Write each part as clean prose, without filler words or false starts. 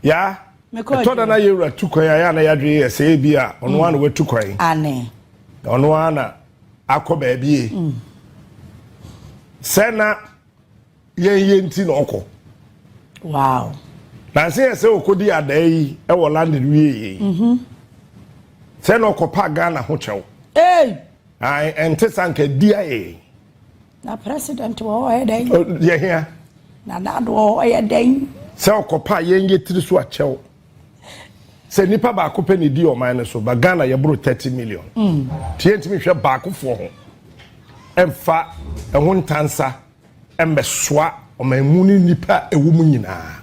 Yaa, ɛtɔ da na yɛwura tu kwan a yɛ a na yɛadwene yɛ sɛ ebi a ɔno ara na watu kwan. Ane. Ɔno ara na akɔ baabi e. Sɛ na yɛn yɛ nti na ɔkɔ. Wow. Nansi yɛ sɛ ɔkɔdi adaa yi wɔ London wie yɛ yi. Sɛ na ɔkɔpa Ghana ho kyɛw. Hey! Ae, ɛnte sa nka di ayɛ yɛn. Na president wɔ hɔ ɔyɛ dɛn? Yɛ hia. Na nado wɔ hɔ ɔyɛ dɛn? Sɛ ɔkɔpa yɛn yɛ tiri so akyɛw. Sɛ nipa baako pɛ na edi ɔman no so, ba Ghana yɛboro 30 million. Nti yɛntumi nhwɛ baakofoɔ ho ɛmfa ɛho ntansa mmɛsoa ɔman mu ne nnipa a ɛwɔ mu nyinaa.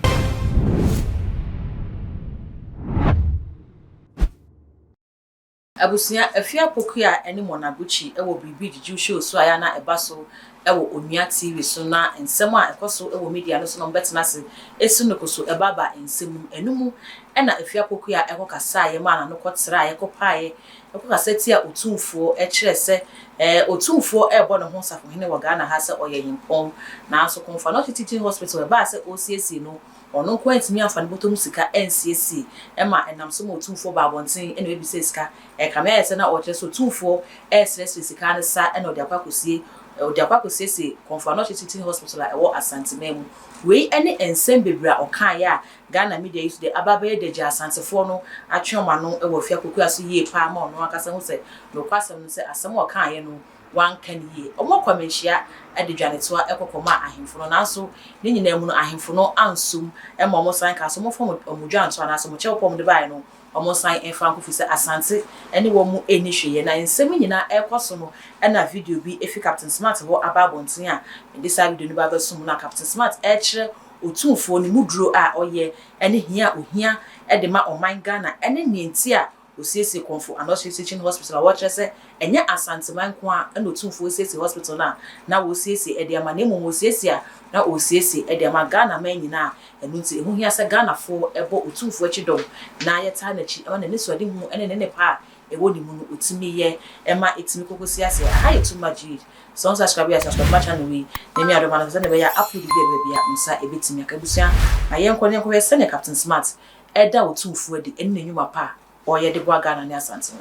Abusua, Afia Pokuaa ne Mona Gucci wɔ biribi gyigyiw show so a ɛyɛ a na ɛba so wɔ Onua TV so na nsɛm a ɛkɔ so wɔ media no so na wɔbɛtena ase asi no ko so ɛbaaba nsɛm mu. Ɛno mu na Afia Pokuaa kɔ kasaeɛ maa n'ano kɔ traeɛ kɔ paeɛ kɔ kasa tia Otumfoɔ kyerɛɛ sɛ Otumfoɔ rebɔ ne ho safohene wɔ Ghana ha sɛ ɔyɛ hempɔn nanso Komfo Anokye Teaching Hospital ɛbaa sɛ ɔresiesie no Ɔno nko antumi amfa ne bɔtɔ mu sika ansiesie ma ɛnam so ma Otumfoɔ baa abɔnten na ɔbisaa sika. Ɛkame ayɛ sɛ na ɔrekyerɛ sɛ Otumfoɔ resrɛsrɛ sika no sa na ɔde akɔ akɔsie ɔde akɔ akɔsiesie Komfo Anokye Teaching Hospital a ɛwɔ Asanteman mu. Wei ne nsɛm bebree a ɔkaeɛ a Ghana media yi so de aba abɛyɛ dagya Asantefoɔ no atwe wɔn ano wɔ Afia Kokoa so yie paa ma ɔno ankasa hu sɛ nokwasɛm no sɛ asɛm a ɔkaeɛ no wɔanka no yie. Wɔkɔ amanhyia de dwanetoa kɔ kɔmaa ahemfo no, nanso ne nyinaa mu no, ahemfo no ansom ma wɔsan kaa sɛ wɔmfa wɔn dwantoa anaasɛ wɔn kyɛwpɔ a wɔde baeɛ no, wɔnsan mfa nkɔ firi sɛ Asante ne wɔn nni hwee yɛ. Na nsɛm yi nyinaa rekɔ so no na video bi fi Captain Smart hɔ aba abɔnten a mede saa video no ba abɛsom no a Captain Smart rekyerɛ Otumfoɔ ne mu duro a ɔyɛ ne hia a ohia de ma ɔman Ghana ne nea nti a Osiesie Komfo Anokye Teaching Hospital a wɔkyerɛ sɛ ɛnyɛ Asanteman nko ara na Otumfoɔ siesie hospital no a na wɔresiesie de ama na mmom wɔsiesie a na ɔresiesie de ama Ghana man nyinaa a ɛno nti ɛho hia sɛ Ghanafoɔ bɔ Otumfoɔ akyi dɔm na yɛtaa n'akyi ma n'anisoadehu ne ne nnepa a ɛwɔ ne mu no ɔtumi yɛ ma ɛtumi kɔkɔsi aseɛ. Aha yɛ Too Much Gh. Sɛ wo nsubscribe yɛ a subscribe ma channel wei na ɛmi adom ano sɛdeɛ ɛbɛyɛ a upload bi a ɛbɛba biara wo nsa ɛbɛtumi aka. Abusua ma yɛnkɔ na yɛnkɔhwɛ sɛdeɛ Captain Smart ɛda Otumfoɔ adi ɛne ne nnwuma pa a ɔreyɛ de boa Ghana ne Asante no.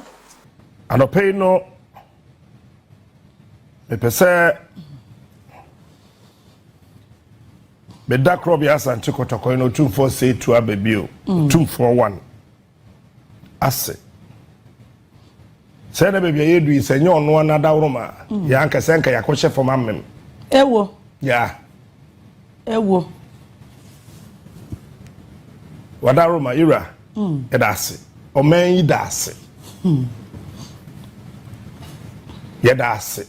Anɔpa yi no, mepɛ sɛ meda Korɔbea Asante Kɔtɔkɔ no Otumfoɔ Seitu aba bio, Otumfoɔ one ase. Sɛ na baabi a yɛdu yi sɛ nyɛ ɔno ana adaworoma a, yɛ anka sɛ nka yɛakɔhyɛ fam amem. Ewo. Yeah. Ewo. Wadaroma, Ira, yɛda ase. Ɔman yi da ase. Yɛda ase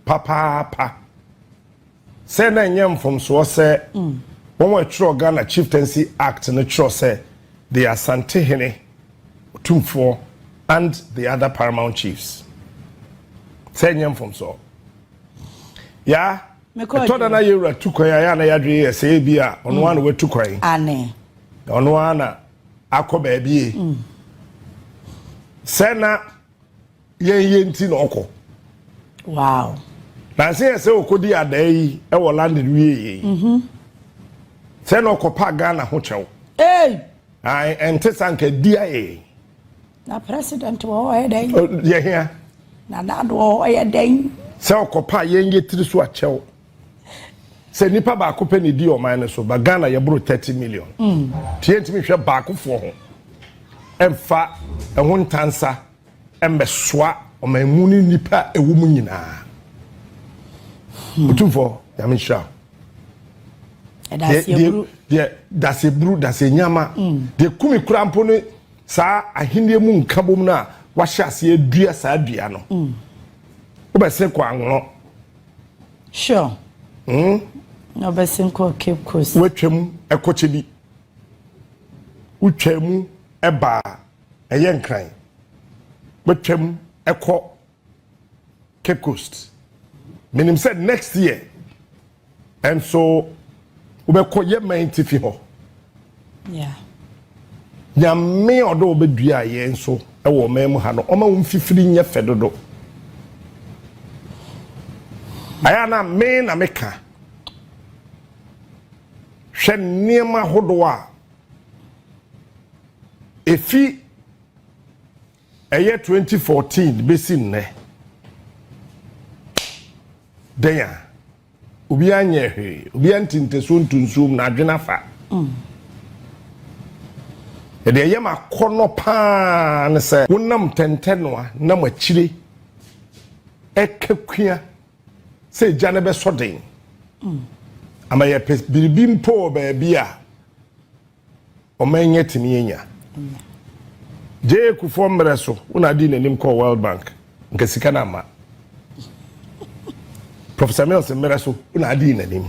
papaapa. Sɛ na ɛnyɛ mfomsoɔ sɛ wɔn a ɛtwerɛ Ghana Chieftaincy Act no twerɛ sɛ the Asantehene, Otumfoɔ and the other paramount chiefs. Sɛ ɛnyɛ mfomsoɔ. Yaa, ɛtɔ da na yɛwura tu kwan a yɛ a na yɛadwene yɛ sɛ ebi a ɔno ara na watu kwan. Ane. Ɔno ara na akɔ baabi e. Sɛ na yɛn yɛ nti na ɔkɔ. Wow. Nansi yɛ sɛ ɔkɔdi adaa yi wɔ London wie yɛ yi. Sɛ na ɔkɔpa Ghana ho kyɛw. Hey! Ae, ɛnte sa nka di ayɛ yɛn. Na president wɔ hɔ ɔyɛ dɛn? Yɛ hia. Na nado wɔ hɔ ɔyɛ dɛn? Sɛ ɔkɔpa yɛn yɛ tiri so akyɛw. Sɛ nipa baako pɛ na edi ɔman no so, ba Ghana yɛboro 30 million. Nti yɛntumi nhwɛ baakofoɔ ho ɛmfa ɛho ntansa mmɛsoa ɔman mu ne nnipa a ɛwɔ mu nyinaa. Otumfoɔ, Nyame nhyira wo. Deɛ daseburu, dasenyama, deɛ kumi kura mpo ne saa ahenni mu nkabom no a wahyɛ aseɛ adua saa dua no. Wobɛsen kɔ Anwono. Sure. Na wobɛsen kɔ Cape Coast. Woatwam ɛkɔ Kyebi. Wotwa mu ɛbaa ɛyɛ Nkran. Woatwam ɛkɔ Cape Coast. Menim sɛ next year nso wobɛkɔ yɛ man tifi hɔ. Yeah. Nyame a ɔde ɔbɛdua yɛn nso wɔ ɔman mu ha no, ɔma wo mfifiri nyɛ fɛ dodo. Ayɛ na me na meka. Hwɛ nneɛma ahodoɔ a. Efi ɛyɛ 2014 bɛsi nnɛ dɛn a obiara nyɛ hwee, obiara nti ntasuo nto nsuom na adwene afa. Ɛdeɛ ɛyɛ ma akɔnɔ paa ne sɛ wonam tɛntɛnoa nam akyire ɛka kua sɛ egya no bɛsɔ den ama yɛpɛ biribi mpo wɔ baabi a ɔman nyɛ tumi anya. J.A. Kufuor mmerɛ so wona adi n'anim kɔɔ World Bank nka sika no ama. Professor Mills mmerɛ so wona adi n'anim.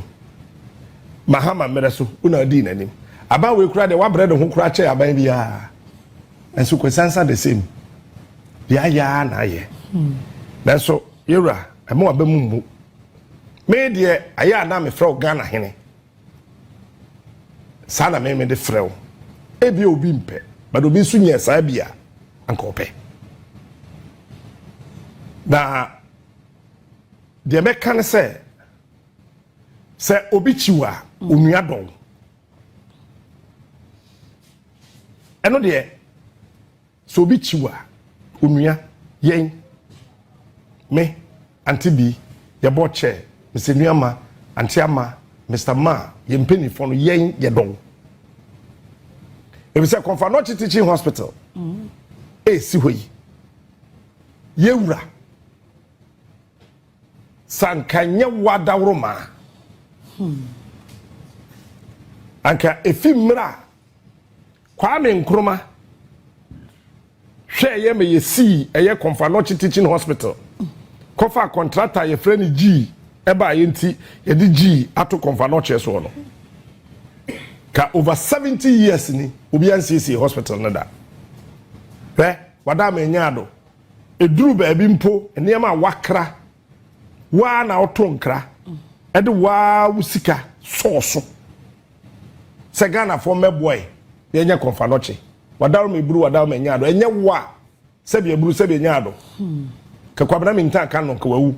Mahama mmerɛ so wona adi n'anim. Aban wei kura deɛ wabrɛ ne ho kura kyɛ aban biara. Nso Kwesi the same. Deɛ ayɛ ara na ayɛ. Nanso yɛwura ɛmo aba mu mmu. Me deɛ ayɛ a na mefrɛ wo Ghana hene. Saa na me de frɛ wo. Ebi obi mpɛ, but obi nso nyɛ saa bi a anka ɔpɛ. Na deɛ mɛka ne sɛ sɛ obi kyiw a onua dɔw. Ɛno deɛ sɛ obi kyiw a onua yɛn me Auntie bi yɛbɔ kyɛ Mr. Nuama Auntie Ama Mr. Ma yɛn mpanimfoɔ no yɛn yɛ dɔw. Efisɛ Komfo Anokye Teaching Hospital esi hɔ yi yɛwura sanka nyɛ wo adaworo maa anka efi mmerɛ a Kwame Nkrumah hwɛ ɛyɛ ma yɛsii ɛyɛ Komfo Anokye Teaching Hospital kɔfa contractor yɛfrɛ no G ɛbaa yɛ nti yɛde G ato Komfo Anokye soɔ no ka over 70 years ni obi ansiesie hospital no da. Hwɛ wada ama enya ado eduru baabi mpo nneɛma a wakra waa na ɔto nkra ɛde waa wo sika sɔɔso sɛ Ghanafoɔ mmɛboa yi yɛnyɛ Komfo Anokye. Wadaro ma eburu wadaro ma enya ado ɛnyɛ wo a sɛbi eburu sɛbi enya ado ka Kwabena Minta ka no nka wawu.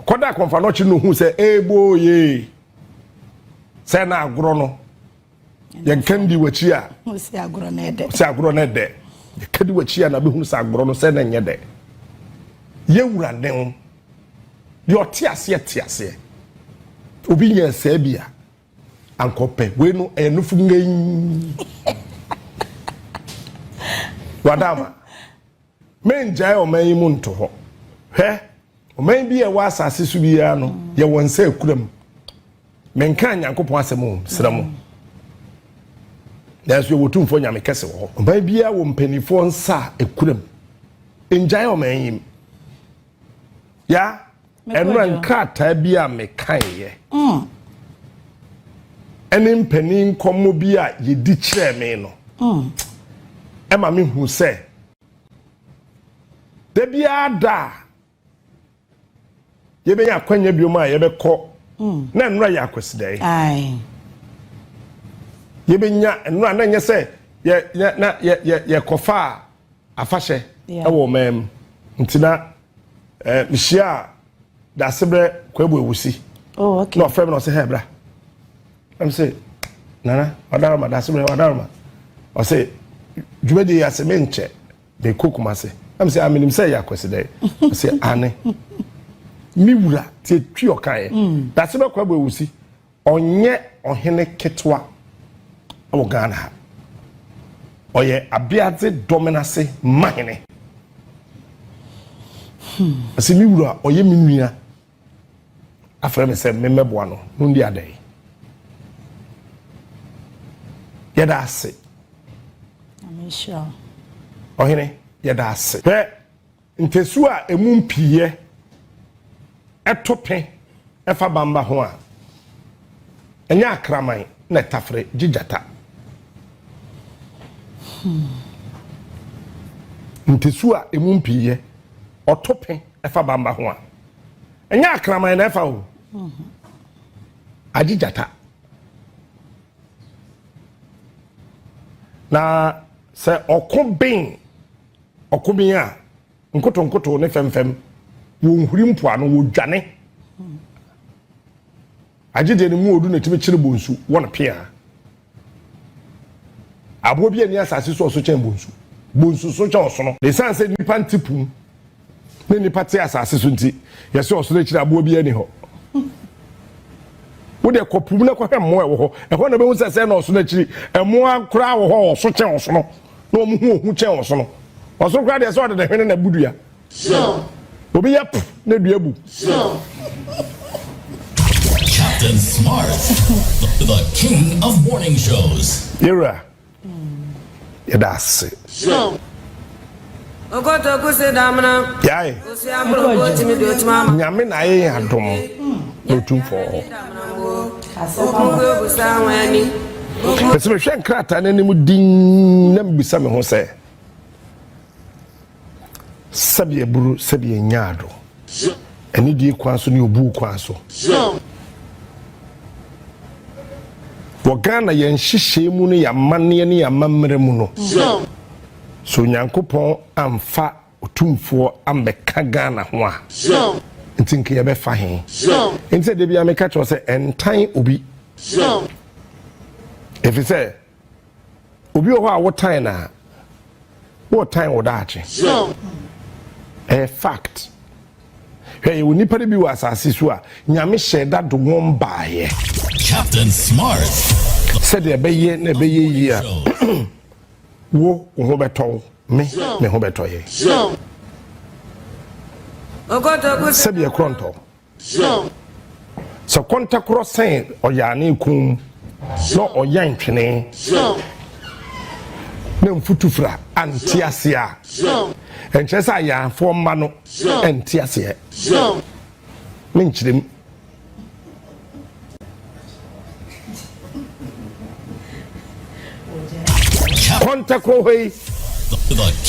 Kɔda Komfo Anokye no hu sɛ ebo ye sɛ na agorɔ no yɛnka ndi w'akyi a sɛ agorɔ no ɛdɛ sɛ agorɔ no ɛdɛ yɛka di w'akyi a na bɛhunu sɛ agorɔ no sɛ na ɛnyɛ dɛ. Yɛwura ne ho deɛ ɔte aseɛ te aseɛ obi nyɛ sɛɛ bi a ankɔpɛ wei no ɛyɛ nufu ngɛn wadama mengyae ɔman yi mu nto hɔ. Hwɛ ɔman bi a ɛwɔ asase so biara no yɛwɔ nsa ekura mu. Menka Nyankopɔn asɛm o, srɛ mo, nanso yɛwɔ tumfoɔ Nyame kɛse wɔ hɔ. Ɔman biara wɔ mpanimfoɔ nsa a ekura mu. Ngyae ɔman yi mu ya ɛnora nkrataa bi a mekaeɛ ɛne mpanin nkɔmmɔ bi a yɛdi kyerɛɛ me no ɛma mehu sɛ da biara da a yɛbɛnya akwanya biom a yɛbɛkɔ na nnora yɛ akwasidae yɛbɛnya nnora na nyɛ sɛ yɛ na yɛ yɛ yɛkɔfa a afahyɛ ɛwɔ ɔman mu nti na mehyia a Dasebrɛ Kwabu Ewusi. Oh, okay. Na ɔfrɛ me na ɔsɛ hɛ bra. Ɛm sɛ nana wadaroma Dasebrɛ wadaroma ɔsɛ dwumadie yi ase menkyɛ mekɔ Kumase. Ɛm sɛ amenim sɛ ɛyɛ akwasidae. Ɔsɛ ane me wura tie twi ɔkaeɛ. Dasebrɛ Kwabu Ewusi ɔnyɛ ɔhene ketewa wɔ Ghana ha. Ɔyɛ abeadze dɔmenase mahene. Ɔsɛ me wura ɔyɛ me nua afrɛ me sɛ memmɛboa no no ndi adɛn. Yɛda ase. Ɔhene yɛda ase. Hwɛ ntasuo a emu mpiiɛ ɛto pe ɛfa bamba ho a ɛnyɛ akraman na ɛtafere gye gyata. Ntasuo a emu mpiiɛ ɔto pe ɛfa bamba ho a ɛnyɛ akraman na ɛfa o agye gyata. Na sɛ ɔko ben ɔko ben a nkotonkoto ne fɛmfɛm wɔnhuri mpoano wɔdwane agye deɛ ne mu odu na ɛtumi kyere bonsu wɔ no pea. Aboa bi ani asase so ɔso kyɛn bonsu. Bonsu so kyɛn ɔsono. Esiane sɛ nnipa nte po mu na nnipa te asase so nti, yɛsɛ ɔsono akyiri aboa bi ani hɔ. Wo deɛ kɔ po mu na kɔhwɛ mmoa ɛwɔ hɔ. Ɛhɔ na bɛhu sɛ sɛ na ɔsono akyiri mmoa koraa wɔ hɔ ɔso kyɛn ɔsono na wɔn ho ohu kyɛn ɔsono. Ɔsono koraa deɛ sɛ ɔde ne hwene na ɛbu dua. Obi yɛ p na dua bu. Captain Smart, the king of morning shows. Yɛwura, yɛda ase. Yae, Nyame na ayɛ yɛn adom na Otumfoɔ wɔ hɔ. Mese mehwɛ nkrataa no anim dinn na mebisa me ho sɛ, Sɛbi aburu, sɛbi anyaado. Anidie kwan so ne obuu kwan so. Wɔ Ghana yɛn nhyehyɛe mu ne yɛn amanneɛ ne yɛn amammerɛ mu no, sɛ Onyankopɔn amfa Otumfoɔ ammɛka Ghana ho a, nti nka yɛbɛfa he? Nti sɛ da biara meka kyerɛ wo sɛ ɛntan obi, ɛfiri sɛ Obi wɔ hɔ a wotan no a, woretan wo daakye. Ɛyɛ fact. Hwɛ, yɛwɔ nnipa no bi wɔ asase so a, Nyame hyɛɛ da de wɔn baeɛ. Captain Smart. Sɛdeɛ ɛbɛyɛ na ɛbɛyɛ yie a, wo, wo ho bɛtɔ wo, me, me ho bɛtɔ yɛn. Sɛdeɛ korɔ ntɔ. Sɛ kɔntɛkorɔ sɛn ɔyaane kɔn mu na ɔya ntwene na mfutufra ante aseɛ a, ɛnkyerɛ sɛ ayaanfoɔ mma no nte aseɛ. Menkyerɛ mu. Kɔntɛkorɔ hɔ yi,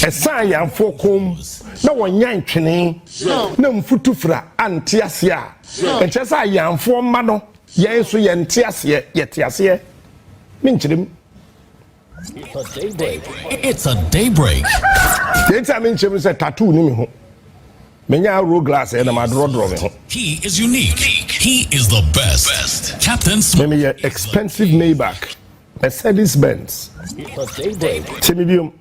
ɛsɛn ayaanfoɔ kɔn mu na wɔnya ntwene na mfutufra ante aseɛ a, ɛnkyerɛ sɛ ayanfoɔ mma no, yɛn nso yɛnte aseɛ, yɛte aseɛ. Menkyerɛ mu. It's a daybreak. Deɛ nti a menkyerɛ mu sɛ tattoo ni me ho. Menya roll glass ɛna madorɔdorɔ me ho. He is unique. He is the best. Captain Smart. Me meyɛ expensive Maybach. Mercedes Benz. Tie me biom.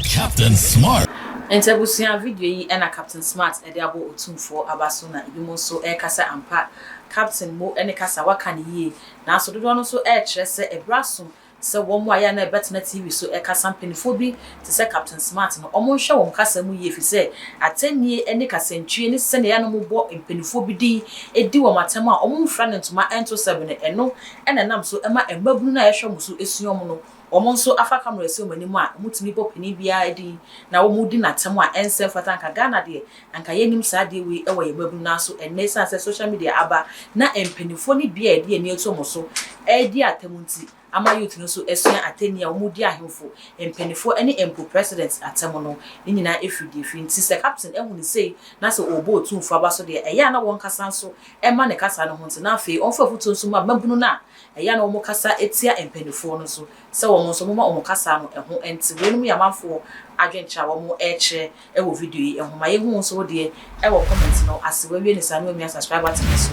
Captain Smart. Nti abusua video yi na Captain Smart de abɔ Otumfoɔ aba so na ebinom nso reka sɛ ampa Captain mo ne kasa waka no yie nanso dodoɔ no nso rekyerɛ sɛ ɛberɛ aso sɛ wɔn a ɛyɛ a na ɛbɛtena TV so ɛkasa mpaninfoɔ bi te sɛ Captain Smart no wɔn nhwɛ wɔn kasa mu yie efisɛ atɛnnie ne kasantwie ne sɛdeɛ ɛyɛ a na wɔbɔ mpaninfoɔ bi din di wɔn atɛm a wɔn mfira ne ntoma nto sɛbene ɛno na ɛnam so ma mmabunu no a yɛhwɛ wɔn so sua wɔn no, wɔn nso afa camera asi wɔn anim a wɔtumi bɔ panin biara din na wɔdi no atɛm a ɛnsɛ mfata. Anka Ghana deɛ, anka yɛnnim saa adeɛ wei wɔ yɛn mmabunu nanso ɛnnɛ ɛsiane sɛ social media aba na mpanimfoɔ no bi a yɛde yɛn ani ato wɔn so redi atɛm nti, ama youth no nso asua atɛnni a wɔdi ahemfo, mpanimfoɔ ne mpo president atɛm no, ne nyinaa firi deɛ ɛfiri. Nti sɛ captain ahu no sei na sɛ ɔrebɔ otumfoɔ aba so deɛ, ɛyɛ a na wɔnkasa nso mma ne kasa no ho nte, na afei ɔmfa afotuo nso mma mmabunu no a ɛyɛ a na wɔkasa tia mpanimfoɔ no nso sɛ wɔn nso momma wɔn kasa no ho nte. Weinom yɛ amanfoɔ adwenkyerɛ a wɔrekyerɛ wɔ video yi ho. Ma yɛnhu wo nso wo deɛ wɔ comment no ase. Wawie no saa na wamia subscribe button no so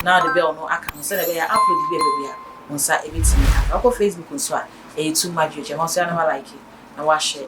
na wode bell no aka ho sɛdeɛ ɛbɛyɛ a upload bi a ɛba bi a wo nsa bɛtumi aka. Wokɔ Facebook nso a ɛyɛ Too Much Rich, ɛhɔ nso yɛ a na wa like na wa share.